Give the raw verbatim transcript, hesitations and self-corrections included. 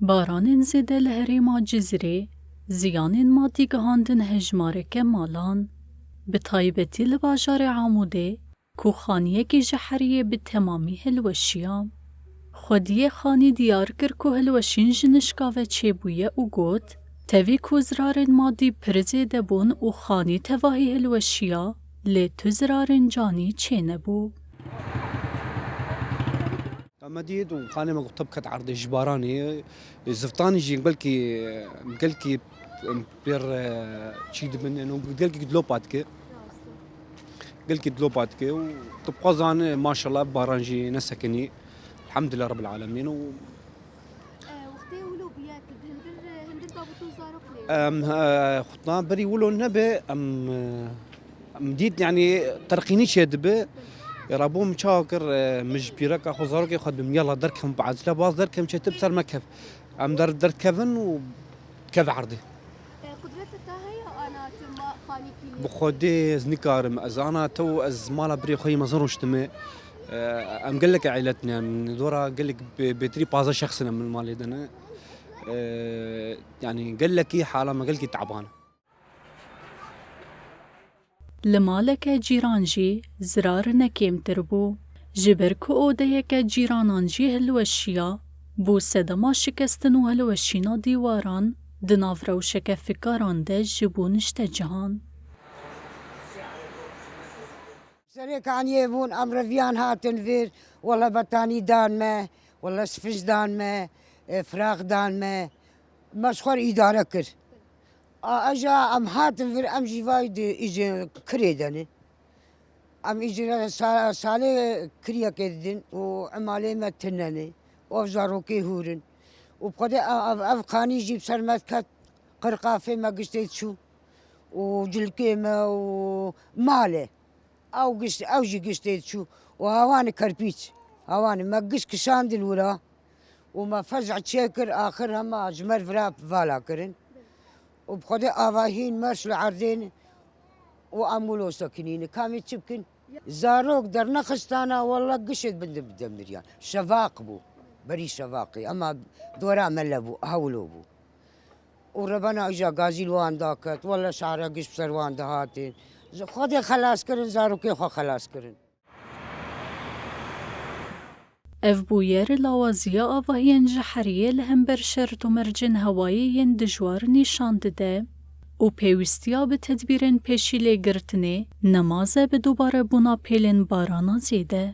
Baranên zêde li herêma Cizîrê ziyanên madî gihandin hejmareke malan. Bi taybetî li bajarê Amûdê ku xaniyekî ji heriyê bi temamî hilweşiya. Xwediyê xanî diyar kir ku hilweşîn ji nişka ve çêbûye û got, tevî ku zirarên madî pir zêde bûn û xanî tevahî hilweşiya, lê tu zirarên canî çênebû. Em dît û xanê me got tib ket erdê ji baranê. Ziftanî jî gelkî, gelkî, em, pêr, e, çî dibin, eno gelkî dilop dike. Gelkî dilop dike û tu bixwazan, e, maşallah baran jî nesekinî. Elhamdulillah Rabbil Alemîn û E, wextê wilo bûye, tu di hundir, hundir da bi tu zarok lê? Em, e, xutna berî wilo nebe, em, e, em dît, yanî, terqînî çêdibe. Rabû min çawa kir, e, min ji pîreka xwe zarokê xwe dibim, yala derkevim bi ecile, baz derkevim çêtir bi ser me kev. Em der-, derdikevin û keve erdê. E, qudreta te heye ana tu ma xanîkî lê? Bi Xwedê ez nikarim. Ez ana te û ez mala birê xwe yê mezin rûştime. E, em gelek eîlet ne. Em dora gelek bê-, bêtirî pazdeh şexs in em li malê de ne. E, yanî gelekî hala me gelekî teban. Li maleke cîran jî zirar ne kêmtir bû. Ji ber ku odeyeke cîranan jî hilweşiya, bû sedema şikestin û hilweşîna dîwaran di nav rewşeke fikaran de ji bo niştecihan. Serê kaniyê bûn, em reviyan hatin vir, wele betanî dan me, wele sifînc dan me, e, firax dan me. Me ji xwe re îdare kir. A, eja em hatin vir, em jî vay di îjê kirê de ne. Em îjê re sa-, salê kiriyekê didin û emalê me tune ne. Û ev zarokê hûr in. Û bi Xwedê ev, ev, ev kanî jî bi ser me diket, qirqafê me giştê diçû. Û cilkê me û malê. Ew gişt, ew jî giştê diçû û hawanê kerpîç. Hawanê me gişt kişandin wira û me fez'a çêkir, axir hema ji me vira vala kirin. Û bi Xwedê avahîn merş li erdên û em wilo sekinîne. Kamî çi bikin? Zarok dernexistana, wela gişt bin de, demiriyan. Şevaq bû. Berî şevaqê. Ema dora me lebû, hewlo bû. Û rebena îja gazî li wan daket, wele şare giş bi ser wan dihatin. Xwedê xelas kirin, zarokê xwe xelas kirin. Ev bûyer lawaziya avahiyên ji heriyê li hember şert û mercên hewayê yên dijwar nîşan dide û pêwîstiya bi tedbîrên pêşî lêgirtinê nemaze bi dubarebûna pêlên barana zêde.